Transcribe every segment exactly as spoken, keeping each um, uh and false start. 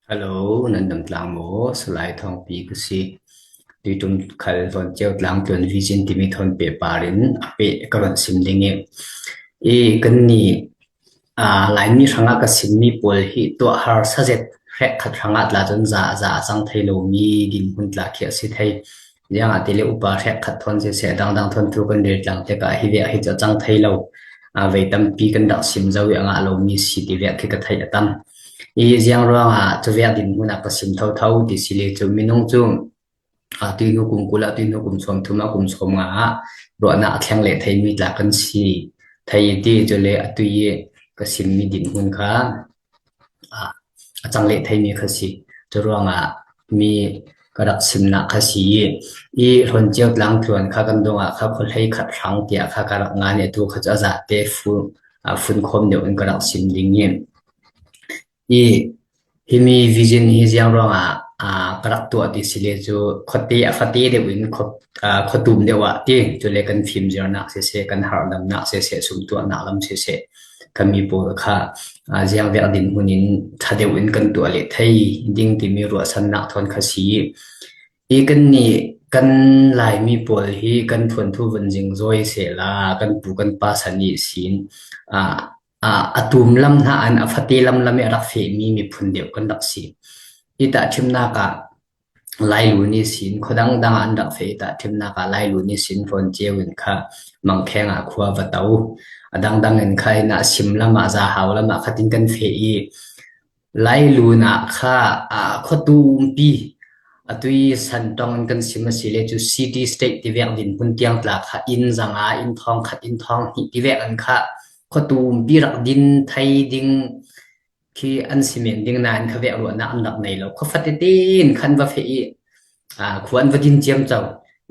Hello, nan dam tlang maw? Salai Thawngpi ka si. Tuitum khal Hlawn Ceu Tlang Tluan Vision timi thawn pehpar in a peh ka run sim ding i. I kanni, aa, Laimi hrangah ka simmi pawl hi tuah harsa zet hrekkhat hrangah tla cun za, za a cang thei lomi dinhmun tla khi a si thei. Ziangahtile upa hrekkhat thawn siseh, dangdang thawn thu kan rel tlang tikah hi vek hi cu a cang thei lo. Aa, vei tampi kan rak sim zo i a ngah lomi si ti vek khi ka theih a tam. I ziang ruangah cu vek dinhmun ah ka sim thotho ti si le cu minung cu, aa, tuihnu kum kul ah, tuihnu kum sawmthum ah, kum sawmnga ah ruahnak a thleng leh theimi tla kan si thei i ti, cule atu i ka simmi dinhmun kha, aa, a cang leh theimi kha si. Cu ruangah mi ka rak simnak kha si i, i Hlawn Ceu Tlang Tluan kha kan dongah kha khuahlei khat hrang tiah kha ka rak ngan i atu kha cu a zate fu-, aa, funkhawm deuh in ka rak sim ding i, i himi vision hi ziang ruangah, aa, ka rak tuah ti si le cu khuate a fate deuh in khua-, aa, khuatum deuh ah ti, cule kan fimzirnak siseh, kan harhdamnak siseh, sumtuahnak lam siseh, khami pawl kha, aa, ziang vek dinhmun in ṭha deuh in kan tuah leh thei ding timi ruahsannak thawn kha si i, i kannih kan Laimi pawl hi kan thuanthu vun zingzawi sehla kan pu kan pa san ihsin, aa, aa, a tum lam hna an a fate lamlam i a rak fehmi miphun deuh kan rak si. I tahṭhimnak ah Lailun ihsin, khua dangdang ah an rak feh i tahṭhimnak ah Lailun ihsin Hlawn Ceu in kha Mangkheng ah khua va to. A dangdang in kha hin a sim lam ah, Zahau lam ah khatin kan feh i, Lailun ah kha, aa, khuatu umpi, atu i san ṭong in kan sim a si le cu city state ti vek dinhmun tiang tla kha inn zanga, inn thawng khat, inn thawng hnih ti vek in kha khuatu umpi rak din thei ding khi an si men ding nain kha vek ruahnak an rak nei lo. Khua fatete in kha an va feh i, aa, khua an va din ciamco.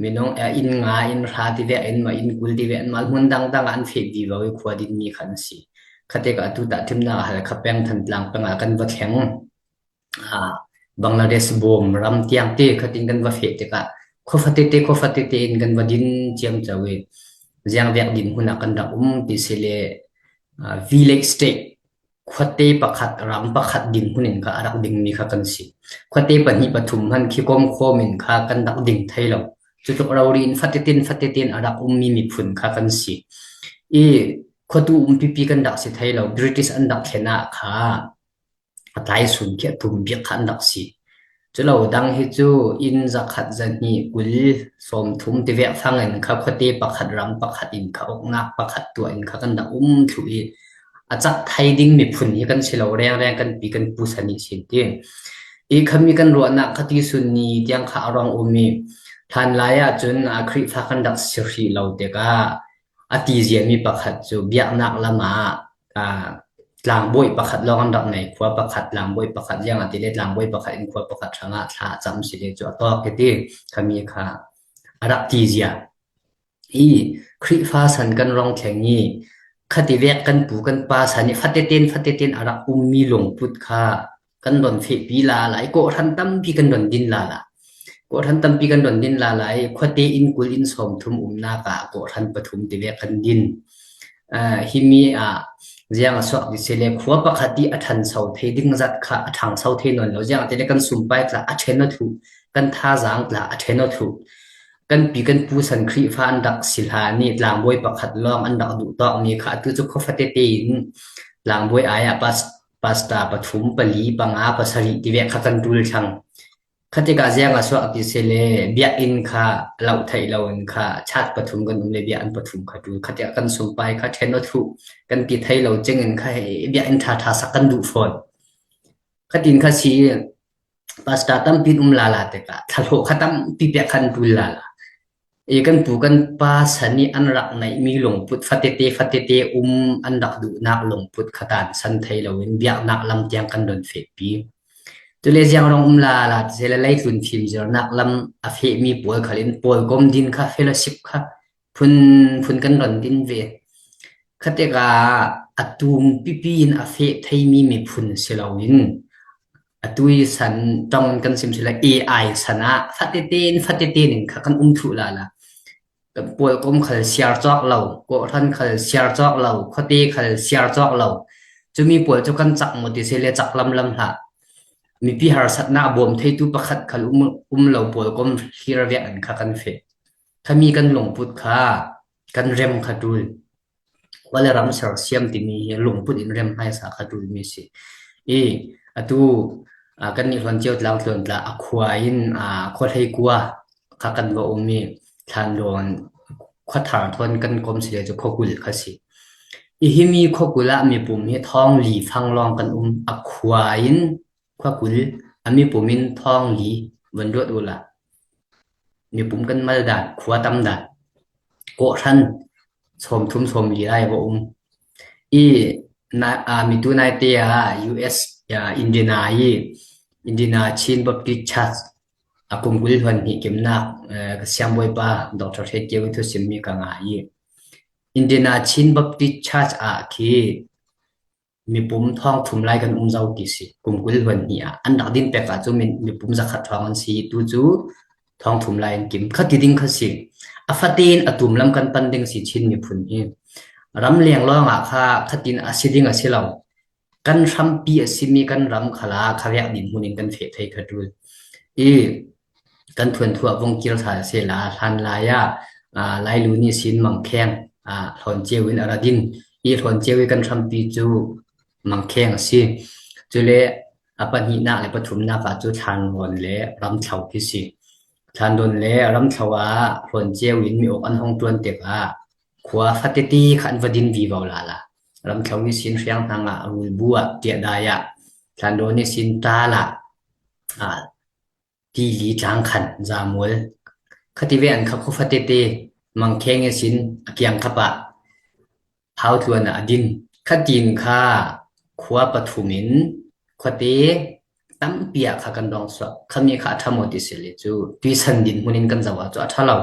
Minung, aa, inn nga, inn hra ti vek in mah, inn kul ti vek in mah, hmun dangdang ah an feh vivo i khua dinmi kha an si. Khatikah atu tahṭhimnak ah hal kha peng, Thantlang peng ah kan va thleng. Aa, Bangladesh bawm ram tiang te khatin kan va feh tikah khua fatete, khua fatete in kan va din ciamco i, ziang vek dinhmun ah kan rak um ti si le, aa, village state, khuate pakhat, ram pakhat dinhmun in kha a rak dingmi kha kan si. Khuate pahnih pathum hman khi kawmkhawm in kha kan rak ding thei lo. Cutluk rori in fatete in, fatete in a rak ummi miphun kha kan si. I khuatu umpipi kan rak si thei lo. British an rak thlen ah kha a tlaisun khi a tum bik kha an rak si. Culo dang hi cu inn zakhat, zahnih, kul, sawmthum ti vek fang in kha khuate pakhat, ram pakhat in kha uknak pakhat tuah in kha kan rak um thluh i, a cak thai ding miphun hi kan si lo, rengreng kan pi kan pu san ihsin ti. I khami kan ruahnak kha ti sun ni tiang kha a rong um i, hlanlai ah cun, aa, Khrihfa kan rak si hrih lo tikah a ti ziami pakhat cu biaknak lam ah, aa, tlangbawi pakhat lawng an rak nei, khua pakhat, tlangbawi pakhat, ziangahtile tlangbawi pakhat in khua pakhat hrangah thla a cam si le cu a tawk i ti, khami kha a rak ti zia. I Khrihfa san kan rong thleng i, khativek kan pu kan pa san i fatete in, fatete in a rak ummi lungput kha kan don fehpi lala i, kawhhran tampi kan don din lala. Kawhhran tampi kan don din lala i, khuate in kul in sawmthum umnak ah kawhhran pathum tivek kan din. Aa, himi ah ziang a suak ti si le, khua pakhat i a ṭhanso thei ding zat kha a ṭhangso thei nawn lo. Ziangahtile kan sumpai tla a ṭhen aw thluh, kan thazaang tla a ṭhen aw thluh. Kan pi kan pu san Khrihfa an rak si hlan i tlangbawi pakhat lawng an rak duh tawkmi kha atu cu khua fatete in tlangbawi ai ah pas-, pasta pathum, pali, panga, pasarih tivek kha kan ṭul thlang. Khatikah ziang a suak ti si le, biakinn kha loh theih lo in kha chat pathum kan um le biakinn pathum kha ṭul. Khatikah kan sumpai kha ṭhen aw thluh, kan pi thei lo cing in kha he biakinn ṭha ṭha sak kan duh fawn. Khatin kha si, pasta tampi in um lala tikah thlahlawh kha tampi pek kha an ṭul lala. I kan pu kan pa san i an rak neihmi lungput fatete, fatete um an rak duhnak lungput kha tansan thei loin biaknak lam tiang kan don fehpi. Cule ziang rong um lala ti si le, leitlun fimzirnak lam a fehmi pawl khal in pawl kom din kha, fellowship kha phunphun kan don din ve. Khatikah a tum pipi in a feh theimi miphun si loin, atu i san ṭong in kan sim si le, A I san ah fatete in, fatete in kha kan um thluh lala. Kan pawl kom khal siar cawk lo, kawhhran khal siar cawk lo, khuate khal siar cawk lo. Cumi pawl cu kan cak maw ti si le, cak lamlam hlah. mipi harsatna a bawm theitu pakhat khal um, um lo pawl kom hlir vek an kha kan feh. Khami kan lungput kha kan rem kha tul. Khua le ram sersiam timi hi lungput in rem hmaisa kha tul mi si. I, atu, a, kan nih Hluanciau tlang tluan tla a khua in, a, khua hleikua kha kan va um i, Thlandawn khua thar thawn kan kom si le cu khua kul kha si. I himi khua kul ah mipum hi thawng li fang lawng kan um, a khua in khua kul, a mipum in thawng li van ruat ula. Mipum kan mal dan, khua tam dan, kawhhran sawmthum sawmli lai va um. I na, a, mitu naite a U S, a, Indiana i, Indiana Chin Baptist Church a kum kul hluan hnih kimnak, eh, ka siangbawipa Doctor Hre Kio i thusimmi ka ngah i, Indiana Chin Baptist Church ah khi mipum thawng thum lai kan um zo ti si, kum kul hluan hnih ah. An rak din pek ah cu mi, mipum zakhat thawng an si, tu cu thawng thum lai an kim. Kha ti ding kha si. A fatin a tum lam kan pan ding si Chin miphun hi. Ram leng lawng ah kha khatin a si ding a si lo. Kan hrampi a simi kan ram khala kha vek dinhmun in kan feh thei kha tul. I kan thuanthu ah vung kir sal sehla, hlanlai ah, aa, Lailu nih sin Mangkheng, aa, Hluanciau in a ra din. I Hluanciau i kan hrampi cu Mangkheng a si. Cule a pahnihnak le pathumnak ah cu Thlandawn le Ramthlo hi si. Thlandawn le Ramthlo ah Hluanciau in mi awk an hong ṭuan tikah khua fatete kha an va din vivo lala. Ramthlo i sin Hriang Hnang ah, Rulbu ah, Ṭiah Dai ah, Thlandawn i sin Ṭal ah, aa, Tili, Tlang Khan, Zamual. Khati ve an kha khua fatete, Mangkheng i sin a kiangkap ah, Hau tluan ah a din. Khatin kha khua pathum in khuate tampi ah kha kan dong suak. Khami kha a ṭha maw ti si le cu tuisan dinhmun in kan zoh ah cu a ṭha lo.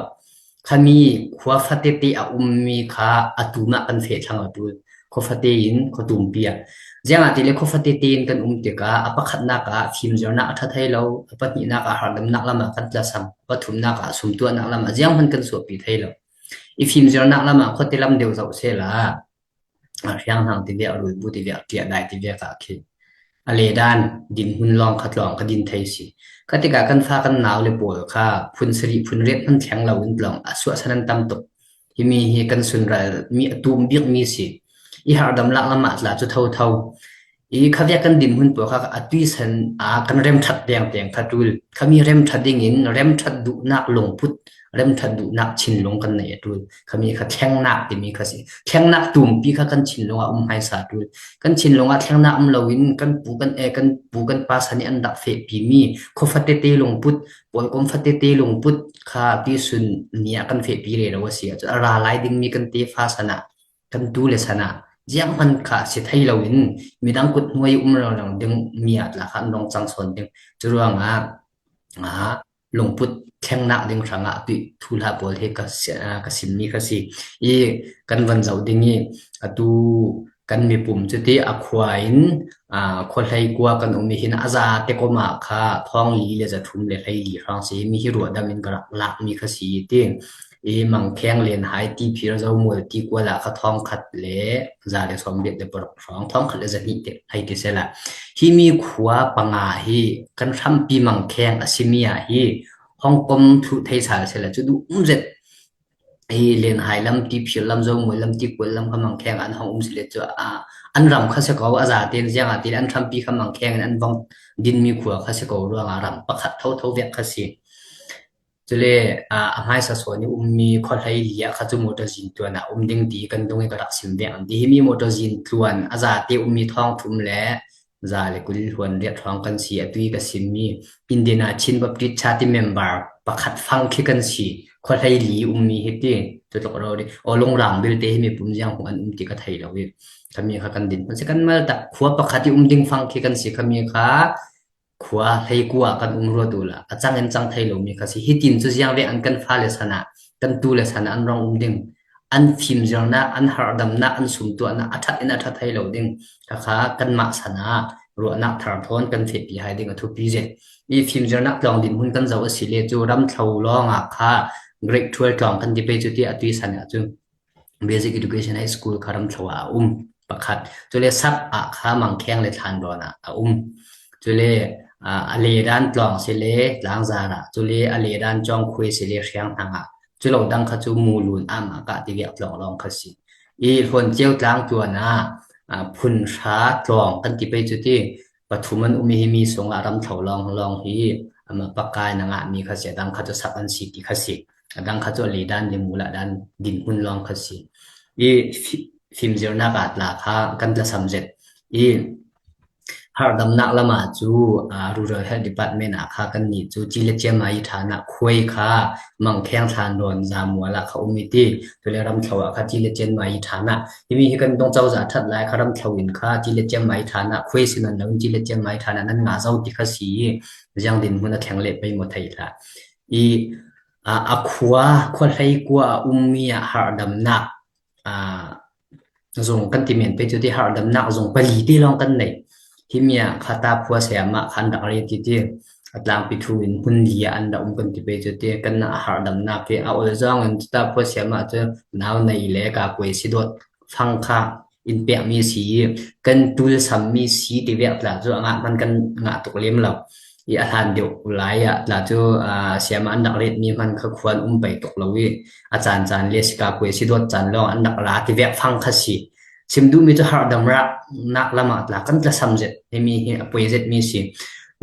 Khami khua fatete a ummi kha a tum ah kan feh thlang a ṭul. Khua fate in khua tumpi ah. Ziangahtile khua fatete in kan um tikah a pakhatnak ah fimzirnak a ṭha thei lo, a pahnihnak ah harhdamnak lam ah kan tlasam, a pathumnak ah sumtuahnak lam ah zianghman kan suahpi thei lo. I fimzirnak lam ah khuate lam deuh zoh sehla, a Hriang Hnang ti vek, Rulbu ti vek, Ṭiah Dai ti vek ah khi a ledan dinhmun lawng kha tlawng kha din thei si. Kha tikah kan fa kan nau le pawl kha phun sarih phun riat hman thleng lo in tlawng a suahsan an tam tuk. Himi hi kan sunral mi a tum bik mi si. I harhdam lak lam ah tla cu thotho. I khavek kan dinhmun pawl kha a tuisan a kan remṭhat dengdeng kha ṭul. Khami remṭhat dingin remṭhat duhnak lungput, remṭhat duhnak thinlung kan nei a ṭul. Khami kha thlengnak timi kha si. Thlengnak tumpi kha kan thinlung ah um hmaisa ṭul. Kan thinlung ah thlengnak um loin kan pu kan, eh, kan pu kan pa san i an rak fehpi mi khua fatete lungput, pawlkom fatete lungput kha tuisun ni ah kan fehpi rero a si. Ahcun a ra lai dingmi kan tefa san ah, kan tu le san ah zianghman kha si thei loin midang kut hnuai um lo ding mi ah tla kha an rung cang sawn ding. Curuangah, aa, lungput thlengnak ding hrangah tuih thuhla pawl hi ka si-, aa, ka simmi kha si. I kan van zoh ding i atu kan mipum cuti a khua in, aa, khua hleikua kan um i hin a zate kom ah kha thawng li le za thum le hlei li hrang si. Himi hi ruahdam in ka rak lakmi kha si i ti. I Mangkheng, Lenhai, Tiphir, Zomual, Tikual ah kha thawng khat le za le sawm riat le paruk hrawng, thawng khat le za hnih te hei ti sehla. Himi khua panga hi kan hrampi Mangkheng a simi ah hi hong kom thluh thei sal sehla cu duh um zet. Hi Lenhai lam, Tiphir lam, Zomual lam, Tikual lam kha Mangkheng an hong um si le cu, a, an ram kha si ko, a zaten ziangahtile an hrampi kha Mangkheng in an vong dinmi khua kha si ko ruangah ram pakhat thotho vek kha si. Cule, aa, a hmaisa sawn i ummi khua hlei li ah kha cu motor zin tuan ah um ding ti kan dung i ka rak sim veng an ti. Himi motor zin tuan a zate ummi thawng thum le za le kul hluan riat hrawng kan si, a tui ka simmi Indiana Chin Baptist Church member pakhat fang khi kan si. Khua hlei li ummi hi ti, tu tluk ro dih. Aw, Lungrang bilte himi pum ziang hung an um ti ka thei lo i. Khami kha kan din hmun si kan mal tak. Khua pakhat i um ding fang khi kan si, khami kha khua hleikua kan um ruat ula, a cang in cang thei lomi kha si. Hitin cu ziang ve an kan fa le san ah, kan tu le san ah an rung um ding. An fimzirnak, an harhdamnak, an sumtuahnak a ṭhat in a ṭha thei lo ding. Kha kha kanmah san ah ruahnak thar thawn kan fehpi hai ding a thupi zet. I fimzirnak tlawng dinhmun kan zoh a si le cu Ramthlo lawng ah kha grade twelve tlawng kan ti pei cu ti a tui san ah cu Basic Education High School kha Ramthlo ah a um pakhat. Cule sap ah kha Mangkheng le Thlandawn ah a um. Cule, a, a ledan tlawng si le tlangzar ah, cule a ledan cawng khuai si le hriang hnang ah, cu lo dang kha cu Mulun ah mah kah ti viak tlawng lawng kha si. I Hlawn Ceu tlang tuan ah, a, phun hra tlawng kan ti pei cu ti, pathum an um i himi sungah ramthlo lawng lawng hi, amah pakai na ngahmi kha si, a dang kha cu sak an si ti kha si. A dang kha cu a ledan le mul ah dan dinhmun lawng kha si. I fi-, fimzirnak ah tla kha kan tlasam zet. I harhdamnak lamah cu, aa, Rural Health Department ah kha kannih cu ci le cianmai ṭhan ah khuai kha Mangkheng, Thlanrawn, Zamual ah kha um i ti, cule ramthlo ah kha ci le cianmai ṭhan ah. Himi hi kan dong cozah ṭhat lai kha ramthlo in kha ci le cianmai ṭhan ah khuai si nan lo in ci le cianmai ṭhan ah nan ngah zo ti kha si i ziang dinhmun a thleng leh pei maw thei hlah. I, aa, a khua, khua hleikua a ummi ah harhdamnak, aa, zung kan ti men pei cu ti, harhdamnak zung pali ti lawng kan nei. Himi ah kha taphua sayamah kha an rak ret i ti, a tlangpi thu in hmun li ah an rak um kan ti pei cu ti, kan a harhdamnak hi a ol zawng in taphua sayamah cu nau nei le ka kuai si dawt fang kha in pekmi si i, kan tul sammi si ti viak tla cu a ngah hman kan ngah tuk lem lo. I a hlan deuh lai ah tla cu, aa, sayamah an rak retmi hman kha khua an um pei tuk lo i, a caan caan le sika kuai si dawt caan lawng an rak ra ti viak fang kha si. Sim duhmi cu harhdam rak nak lamah tla kan tlasam zet, himi hi a poi zetmi si.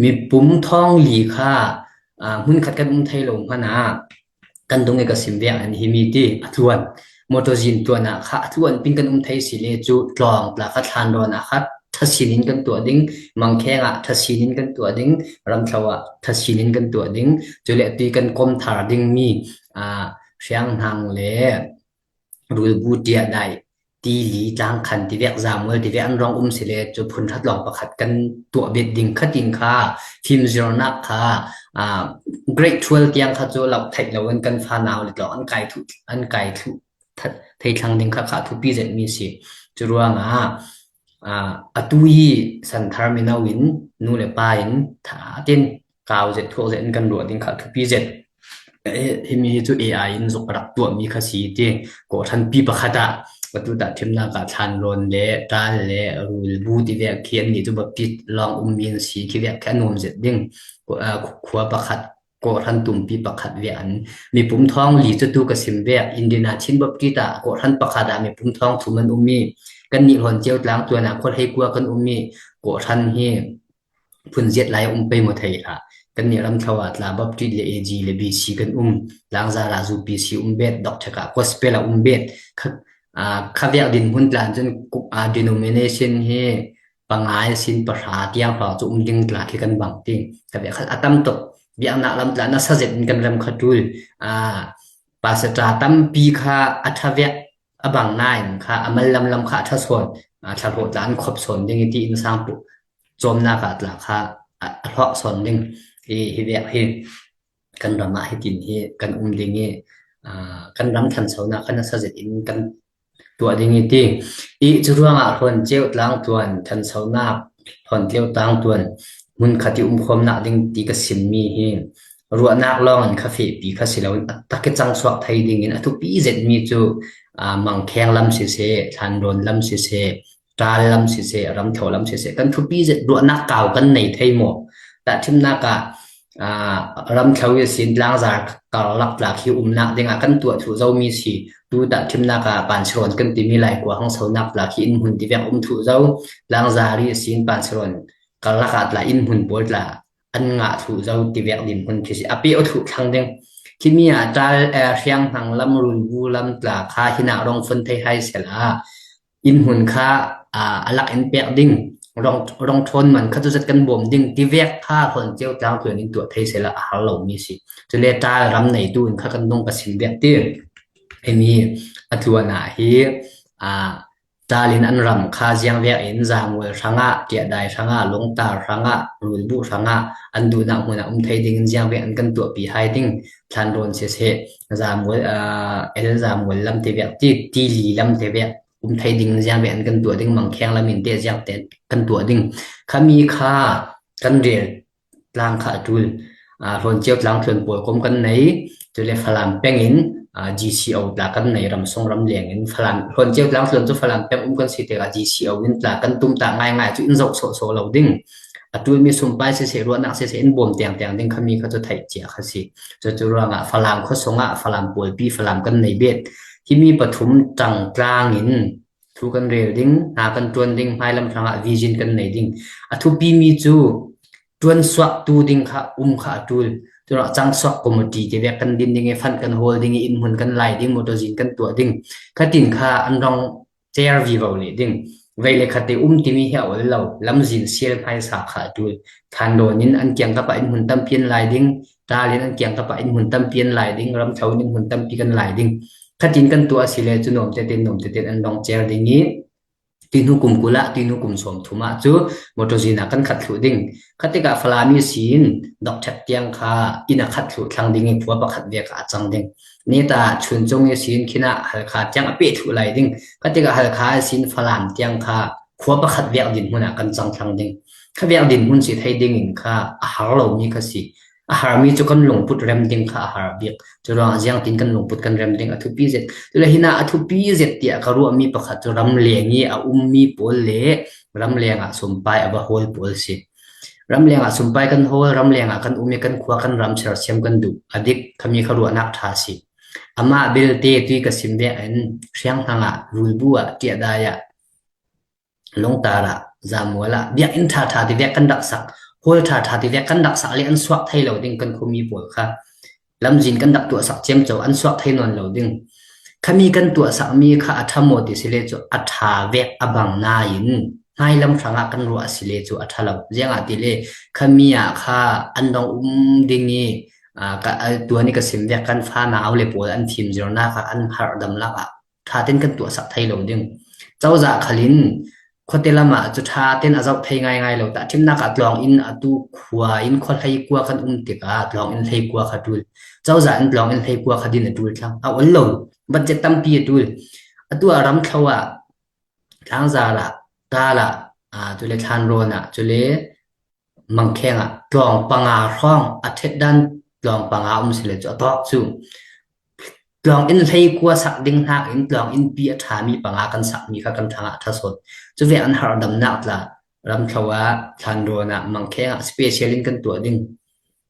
Mipum thawng li kha, aa, hmun khat kan um thei lo hmanh ah, kan dung i ka sim viak an himi ti a tluan. Mawṭaw zin tluan ah kha a tluan pin kan um thei si le cu tlawng tla kha Thlanrawn ah kha ṭha sin in kan tuah ding, Mangkheng ah ṭha sin in kan tuah ding, ramthlo ah ṭha sin in kan tuah ding, cule atu i kan kom thar dingmi, aa, hriang hnang le rulbu ṭiah dai, tili tlangkhan ti viak, Zamual ti viak an rong um si le cu phun hra tlawng pakhat kan tuah bet ding kha tin kha fimzirnak kha, aa, grade twelve tiang kha cu lo theih lo in kan fanau le tlawng an kai thluh, an kai thluh that-, thei thlang ding kha, kha thupi zetmi si. Cu ruangah, aa, atu i santhar mino in nu le pa in tha tin kau zet thuak zet in kan ruah ding kha thupi zet. Eh, himi hi cu A I in zuk rak tuahmi kha si ti. Kawhhranpi pakhat ah atu tahṭhimnak ah Thlanrawn le Ṭal le Rulbu ti viak khi annih cu Baptist lawng ummi an si khi viak khi a nuam zet ding. Kua-, aa, khua pakhat, kawhhran tumpi pakhat viak an, mipum thawng li cu tu ka sim viak, Indiana Chin Baptist ah kawhhran pakhat ah mipum thawng thum an um i, kannih Hlawn Ceu tlang tuan ah khua hleikua kan um i, kawhhran hi phunziat lai a um pei maw thei hlah. Kannih ramthlo ah tla Baptist le A G le B C kan um, tlangzar ah zu P C um bet, dok ṭhek ah gospel a um bet. Kha, aa, kha viak dinhmun tla cun ku-, aa, denomination hi panga ihsin pahra tiang hrawng cu um ding tla khi kan bang ti. Kha viak khat a tam tuk, biaknak lam tla nasa zet in kan ram kha ṭul. Aa, pastor tampi kha a ṭha viak a bang nain kha a mal lamlam kha a ṭha sawn, aa, thlahlawh tla an khop sawn ding i ti, innsang puh cawmnak ah tla kha a, a hlawk sawn ding i hi viak hi kan ram ah hitin hi kan um ding i, aa, kan ram thansonak kan nasa zet in kan tuah ding i ti. I cu ruangah Hlawn Ceu tlang tuan thansonak, Hlawn Ceu tlang tuan hmun khat i umkhawmnak ding ti ka simmi hi ruahnak lawng in kha fehpi kha si loin a tak i cangsuak thei ding in a thupi zetmi cu, aa, Mangkheng lam siseh, Thlanrawn lam siseh, Ṭal lam siseh, ramthlo lam siseh, kan thupi zet ruahnak kau kan nei thei maw? Tahṭhimnak ah, aa, ramthlo ihsin tlangzar karlak tla khi umnak dingah kan tuah thluh zomi si. Tu tahṭhimnak ah Pansiron kan timi Laikua hangsonak tla khi innhmun ti viak um thluh zo. Tlangzar ihsin Pansiron karlak ah tla innhmun pawl tla an ngah thluh zo ti viak dinhmun khi si. A pe aw thluh thlang ding. Khimi ah Ṭal, eh, Hriang Hnang lam, Rulbu lam tla kha hinah rong fun thei hai sehla, innhmun kha, aa, a lak in pek ding, rong, rong ṭhawn man kha tu zat kan bawm ding ti viak kha Hlawn Ceu tlang tuan in tuah thei sehla a har lomi si. Cule Ṭal ram neitu in kha kan nung ka sim viak ti. Himi a tluan ah hi, aa, Ṭal in an ram kha ziang viak in Zamual hrangah, Tiahdai hrangah, Lungtar hrangah, Rulbuh hrangah an duhnak hmun ah um thei ding in ziang viak an kan tuahpi hai ding. Thlanrawn siseh, Zamual, aa, El Zamual lam te viak ti, Tili lam te viak um thei ding ziang ve an kan tuah ding, Mangkheng lam in te ziang te kan tuah ding. Khami kha kan rel tlang kha a ṭul. Aa, Hlawn Ceu tlang tluan pawl kom kan nei, cule Falam peng in, aa, G C O tla kan nei, ramsung ramleng in Falam, Hlawn Ceu tlang tluan cu Falam peng um kan si tikah G C O in tla kan tumtah ngaingai cu in zoh sawhsawh lo ding. a ṭulmi sumpai siseh, ruahnak siseh in bawm tengteng ding khami kha cu theih cia kha si. Cucu ruangah Falam khuasung ah Falam pawlpi, Falam kan nei bet. Himi pathum ṭangtlang in thu kan rel ding, hna kan ṭuan ding, hmailam hrangah vision kan nei ding. A thupimi cu ṭuansuaktu ding kha um kha a ṭul. Curuangah cangsuak committee tivek kan din ding i, fund kan hawl ding i, innhmun kan lai ding, motor zin kan tuah ding. Khatin kha an rong cer vivo leh ding. Vei le khat te um timi hi a ol lo, lamzin sial hmaisa kha a ṭul. Thlandawn in an kiangkap ah innhmun tampi an lai ding, ṭal in an kiangkap ah innhmun tampi an lai ding, ramthlo in innhmun tampi kan lai ding. Khatin kan tuah a si le cu nuam tete, nuam tete an rong cer ding i, tuihnu kum kul ah, tuihnu kum sawmthum ah cu motor zin ah kan khat thluh ding. Khatikah Falami sin Dawkṭhek tiang kha inn a khat thluh thlang ding i, khua pakhat vek ah a cang ding. Neta Chuncung i sin khin ah Halkha tiang a peh thluh lai ding. Khatikah Halkha i sin Falam tiang kha khua pakhat vek dinhmun ah kan cang thlang ding. Kha vek dinhmun si thei ding in kha a har lomi kha si. A harmi cu kan lungput rem ding kha a har bik. Curuangah ziangtin kan lungput kan rem ding a thupi zet. Cule hinah a thupi zet tiah ka ruahmi pakhat cu ramleng i a ummi pawl le ramleng ah sumpai a va hawl pawl si. Ramleng ah sumpai kan hawl, ramleng ah kan um i kan khua kan ram sersiam kan duh. A dik khami kha ruahnak ṭha si. Amah belte tui ka sim vek in hriang hnang ah, rulbu ah, ṭiahdai ah, lungtar ah, zamual ah, biakinn ṭha ṭha tivek kan rak sak, hall ṭha ṭha tivek kan rak sak le an suak thei lo ding kan khuami pawl kha. Lamzin kan rak tuahsak ciamco, an suak thei nawn lo ding. Khami kan tuahsakmi kha a ṭha maw ti si le cu a ṭha vek a bang nain hmailam hrangah kan ruah a si le cu a ṭha lo. Ziangahtile khami ah kha an dong um ding i, aa, ka, a, tuan i ka sim vek kan fanau le pawl an fimzirnak ah an harhdam lakah ṭha tein kan tuahsak thei lo ding. Cozah khal in khuate lam ah cu ṭha tein a zoh thei ngaingai lo. Tahṭhimnak ah tlawng in a tu khua in khua hleikua kan um tikah tlawng in hleikua kha ṭul. Cozah in tlawng in hleikua kha din a ṭul thlang. A ol lo. Budget tampi a ṭul. Atu ah ramthlo ah, Tlangzar ah, Kal ah, aa, cule Thlanrawn ah, cule Mangkheng ah tlawng panga hrawng a ṭhet dan tlawng panga um si le cu a tawk cu. Tlawng in hleikua sak ding hnakin tlawng in pi a ṭhami panga kan sakmi kha kan ṭhangah a ṭha sawn. Cuvek an harhdamnak tla ramthlo ah, Thlanrawn ah, Mangkheng ah special in kan tuah ding.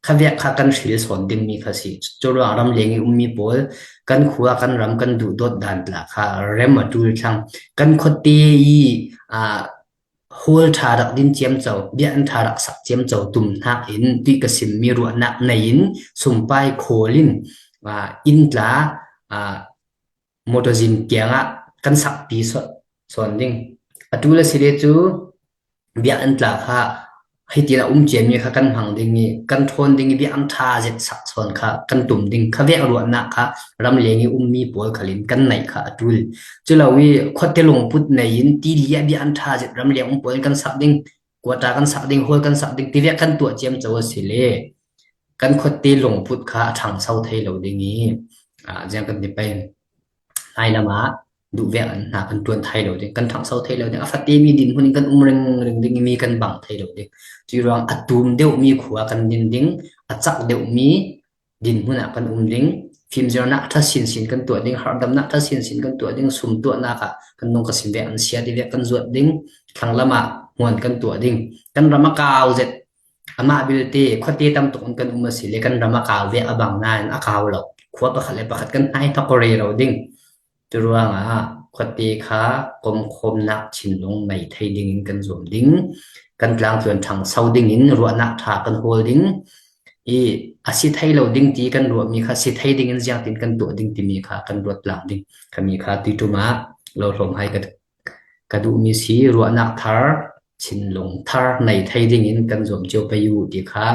Khavek kha kan hril sawn dingmi kha si. Curuang ramleng i ummi pawl kan khua, kan ram, kan duhdawt dan tla kha rem a ṭul thlang. Kan khuate i, aa, hall ṭha rak din ciamco, biakinn ṭha rak sak ciamco tum hnakin tuih ka simmi ruahnak nei in sumpai khawl in, aa, inn tla, aa, motor zin kiangah kan sakpi sawn, sawn ding. A ṭul a si le cu biakinn tla kha hitin a um ciami kha kan hmang ding i, kan ṭhawn ding i, biakinn ṭha zet sak sawn kha kan tum ding. Khavek ruahnak kha ramleng i ummi pawl khal in kan neih kha a ṭul. Culo i khuate lungput nei in tili ah biakinn ṭha zet ramleng um pawl in kan sak ding, quarter kan sak ding, hall kan sak ding, tivek kan tuah ciamco a si le kan khuate lungput kha a ṭhangso thei lo ding i, aa, ziang kan ti pei. Hmailam ah duhvek an hna kan ṭuan thei lo ding, kan ṭhangso thei lo ding, a fatemi dinhmun in kan um ringring ding i, mi kan bang thei lo ding. Curuang a tum deuhmi khua kan din ding, a cak deuhmi dinhmun ah kan um ding, fimzirnak ṭha sinsin kan tuah ding, harhdamnak ṭha sinsin kan tuah ding, sum tuahnak ah kan nung ka sim vek an sia tivek kan zuat ding, thlanglam ah hmuan kan tuah ding, kan ram a kau zet, amah belte khuate tam tuk in kan um a si le kan ram a kau vek a bang nain a kau lo. Khua pakhat le pakhat kan hnai hnok rero ding. Curuangah khuate kha komkhawmnak thinlung nei thei dingin kan zuam ding. Kan tlangtluan ṭhangso dingin ruahnak ṭha kan hawl ding. I a si thei lo ding ti kan ruahmi kha si thei dingin ziangtin kan tuah ding timi kha kan ruat tlang ding. Khami kha tuiṭum ah lo hlawm hai ka, ka duhmi si. Ruahnak thar, thinlung thar nei thei dingin kan zuam cio pei u ti kha